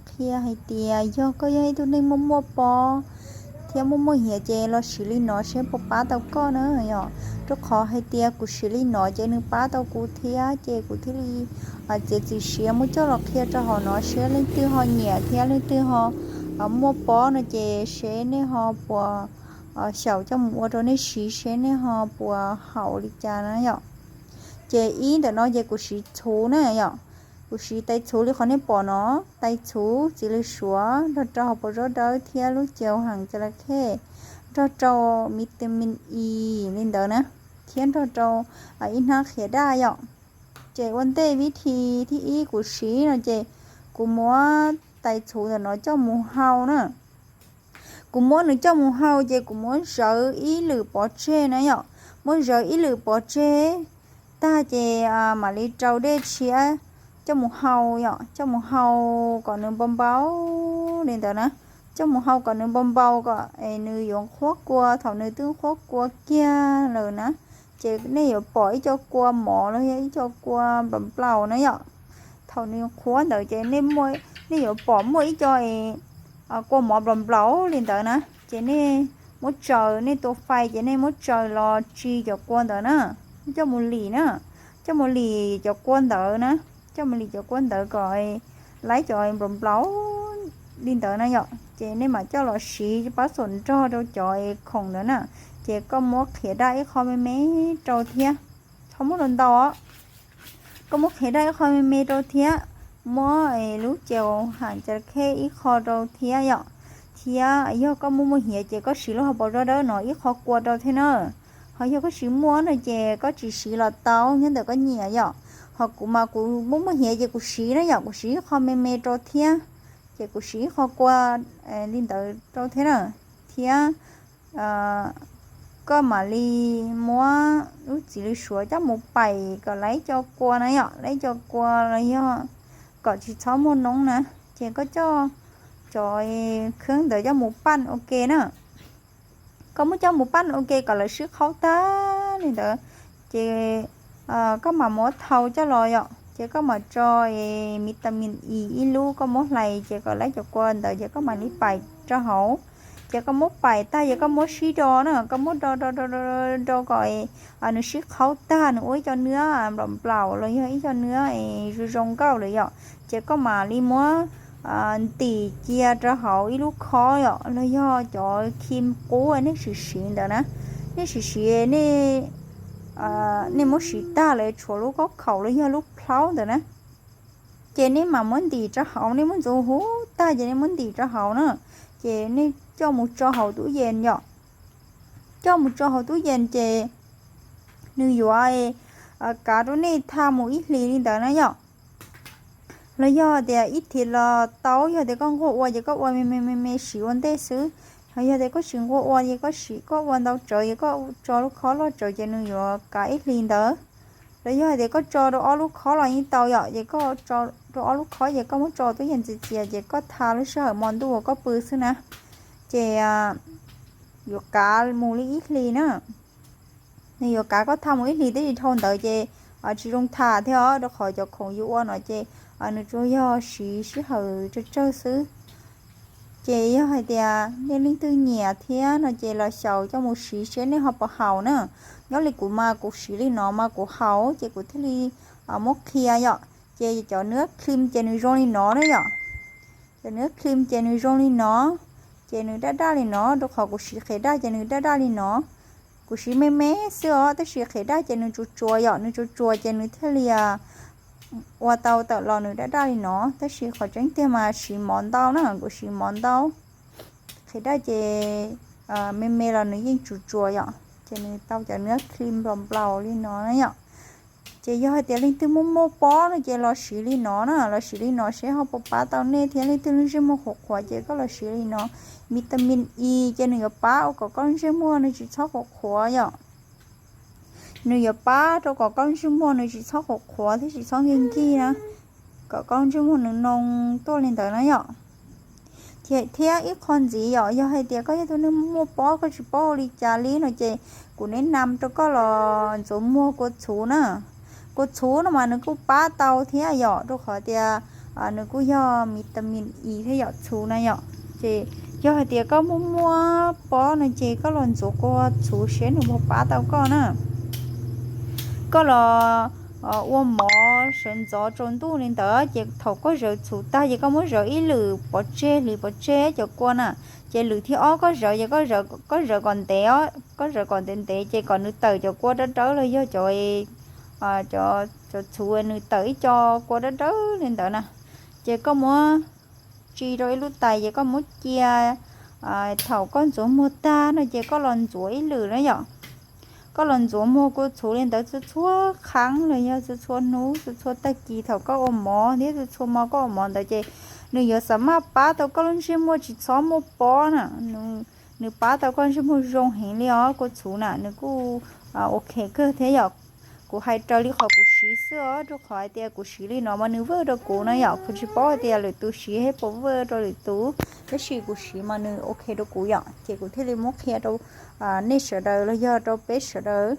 qhia hais tias yog koj yog ib tug neeg muaj muaj pob thiab muaj muaj hiav ces los siv li no seb puas pab tau koj na yom. Rau qhov hais tias kuv siv li no ces nws pab tau kuv thiab ces kuv thiaj li txiav txim siab muab coj los qhia rau hauv no seb leej twg ho nyiam thiab leej twg ho muaj pob no ces seb nej ho puas xyaum coj mus ua rau nej siv seb nej ho puas haum li cas na yom. Ces ib ntawm no ces kuv siv txhuv na yom. Kuv siv tais txhuv li qhov nej pom no, tais txhuv txiv lws suav nrog rau hauv paus zaub dawb thiab lub caus heem txas la khej, nrog rau vitamin E li ntawd na, thiab nrog rau ib hnab qhiav daj yom. Ces ua ntej vib thi thib ib kuv siv no ces kuv muab tais txhuv ntawm no coj mus hau na. Kuv muab nws coj mus hau ces kuv muab zawv ib lwm pov tseg na yom, muab zawv ib lwm pov tseg tag ces mam li rau dej tshiab coj mus hau yom, coj mus hau kom nws npau npau li ntawd na, coj mus hau kom nws npau npau kom nws yuav qhuav kua, thaum nws twb qhuav kua kiag lawm na, ces nej yuav pom ib co kua mov los yog ib co kua nplaum nplaum na yom. Thaum nws qhuav ntawd ces nej yuav pom muaj ib co kua mov nplaum nplaum li ntawd na, ces nej muab tsaws, nej tua fais ces nej muab tsaws los tsis cov kua ntawd na, coj mus lim na, coj mus lim cov kua ntawd na, coj mus lim cov kua ntawd kom laib cov nplaum nplaum li ntawd na yom, ces nej mam coj los siv pab xam nrog rau cov khoom ntawd na. Ces koj muab qhiav daj ib qho me me rau thiab, txhob muab rau ntau os. Koj muab qhiav daj ib qho me me rau thiab, muab lub caus heem txas la khej ib qho rau thiab yom. Thiab yog koj muaj muaj hiav ces koj siv lub hauv paus zaub dawb no ib qho kua rau thiab na. Ho yog koj tsis muaj no ces koj tsis siv los tau, nyob ntawm koj nyiam yom. Ho kuv mas kuv muaj muaj hiav ces kuv siv na yom, kuv siv ib qho me me rau thiab, ces kuv siv ib qho kua li ntawd rau thiab na. Thiab koj mam li muab lub txiv lws suav coj mus pais kom laib co kua na yom, laib co kua los yog kom tsis txhob muaj noob na, ces koj coj cov kheeb ntawd coj mus paj ua ke na. Koj muab coj mus paj ua ke kom lawv sib qhaub tag li ntawd, ces koj mam muab thau coj los yom, ces koj mam tso vitamin E ib lub, koj muab hlais ces kom laib cov kua ntawd ces koj mam li pais rau hauv. Ces koj muab pais tag ces koj muab sib do na, koj muab do do do do kom nws sib qhaub tag, nws ua ib co nwab nplaum nplaum los yog ib co nwab zoo zoo nkauj lawm yom, ces koj mam li muab ntim cia rau hauv ib lub khob yom, los yog cov khim qub nej siv siv ntawd na, nej siv siv, nej muab siv tag lawm tshuav lub khob khaum los yog lub plhaub ntawd na, ces nej mam muab ntim rau hauv, nej muab ntxuv huv tag ces nej muab ntim rau hauv na, ces nej coj mus tso hauv tub yees yom. Coj mus tso hauv tub yees ces nws yuav kav rau nej tha mus ib hlis li ntawd na yom. Los yog tias ib thim los tau, yog tias koj nquag ua ces koj ua me me me me siv ua ntej xwb. Ho yog tias koj tsis nquag ua ces koj sim koj ua ntau tsawv ces koj tso lub khob loj tsawv ces nws yuav kav ib hlis ntawd. Los yog hais tias koj tso rau ob lub khob los yeej tau yom, ces koj tso rau ob lub khob ces koj muab tso tub yees txias txias ces koj tha lub sij hawm hmo ntuj uas koj pw xwb na, ces yuav kav mus li ib hlis na. Nws yuav kav koj tha mus ib hlis, tab sis dhau ntawd ces tsis zoo tha thiab os, rau qhov cov khoom yus ua no ces nws tsuas yog siv sij hawm tsawg tsawg xwb. Ces yog hais tias nej leej twg nyiam thiab no ces los xyaum coj mus siv seb nej ho puas haum na. Nyob li kuv mas kuv siv li no mas kuv haum ces kuv thiaj li muab qhia yom. Ces cov nwab khim ces nws zoo li no na yom. Cov nwab khim ces nws zoo li no, ces nws daj daj li no, rau qhov kuv siv qhiav daj ces nws daj daj li no. Kuv siv me me xwb os, tab sis qhiav daj ces nws tsuas tsuas yom, nws tsuas tsuas ces nws thiaj li ua tau tawm los nws daj daj li no, tab sis qhov tseeb tiag mas siv mov ntau na, kuv siv mov ntau. Qhiav daj ces me me los nws yeej tsuas tsuas yom, ces nws tau cov nwab khim nplaum nplaum li no na yom. Ces yog hais tias leej twg muaj muaj pob no ces los siv li no na, los siv li no seb ho puas pab tau nej thiab. Leej twg lub ntsej muag qhuav qhuav ces koj los siv li no. Vitamin E ces nws yuav pab ua kom koj lub ntsej muag nws tsis txhob qhuav qhuav yom. Nws yuav pab rau kom koj lub ntsej muag nws tsis txhob qhuav qhuav thiab tsis txhob nkig nkig na, kom koj lub ntsej muag nws noo tuaj li ntawd na yom. Thiab ib qho ntxiv yom, yog hais tias koj yog tus neeg muaj pob koj tsis paub ua li cas li no ces kuv neb nam rau koj los ntxuav muag kua txhuv na. Kua txhuv no mas nws kuj pab tau thiab yom, rau qhov tias nws kuj yog vitamin E thiab yom, txhuv na yom. Ces yog hais tias koj muaj muaj pob no ces koj los ntxuav kua txhuv seb nws puas pab tau koj na. Koj los ua mov sawv ntxov tsaus ntuj li ntawd ces thaum koj zawv txhuv tag ces koj muab zawv ib lwm pov tseg, hliv pov tseg cov kua na. Ces lwm thib ob koj zawv ces koj zawv kom ntev os, koj zawv kom ntev ntev ces kom nws tawm cov kua dawb dawb los yog cov, cov txhuv nws tawm ib co kua dawb dawb li ntawd na. Ces koj muab tso rau ib lub tais ces koj muab cia. Thaum koj ntxuav muag tag no ces koj los ntxuav ib lwm na yom. Koj los ntxuav muag kua txhuv li ntawd txhua txhua qhab los yog txhua txhua hnub, txhua txhua tag kis thaum koj ua mov thiab txhua txhua hmo koj ua mov ntawd ces nws yuav xam maj pab tau koj lub ntsej muag tsis txhob muaj pob na. Nws pab tau koj ntsej muag zoo heev li os. Kua txhuv na nws kuj ok kawg thiab yom. Kuv hais raws li qhov kuv siv xwb os, rau qhov hais tias kuv siv li no mas nws vwm rau kuv na yom. Kuv tsis paub hais tias lwm tus siv thiab puas vwm rau lwm tus, tab sis kuv siv mas nws ok rau kuv yom, ces kuv thiaj li muab qhia rau nej sawv daws los yog rau peb sawv daws.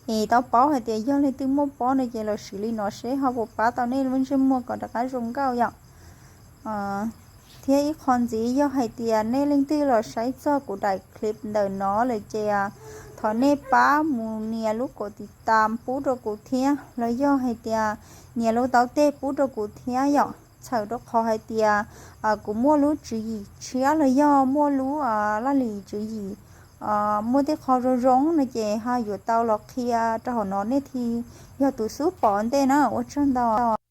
Es tau paub hais tias yog leej twg muaj pob no ces los siv li no seb ho puas pab tau nej lub ntsej muag kom rov qab zoo nkauj yom. Thiab ib qho ntxiv yog hais tias nej leej twg los saib txog kuv daim clip ntawm no lawm ces thov nej pab mus nias lub kaum tiv tam pub rau kuv thiab los yog hais tias nias lub taub teg pub rau kuv thiab yom. Txhawm rau qhov hais tias kuv muaj lub tswv yim tshiab los yog muaj lub laj lim tswv yim, muaj tej qho zoo zoo no ces ho yuav tau los qhia rau hauv no nej thiaj yog tus xub pom ntej na. Ua tsaug ntau.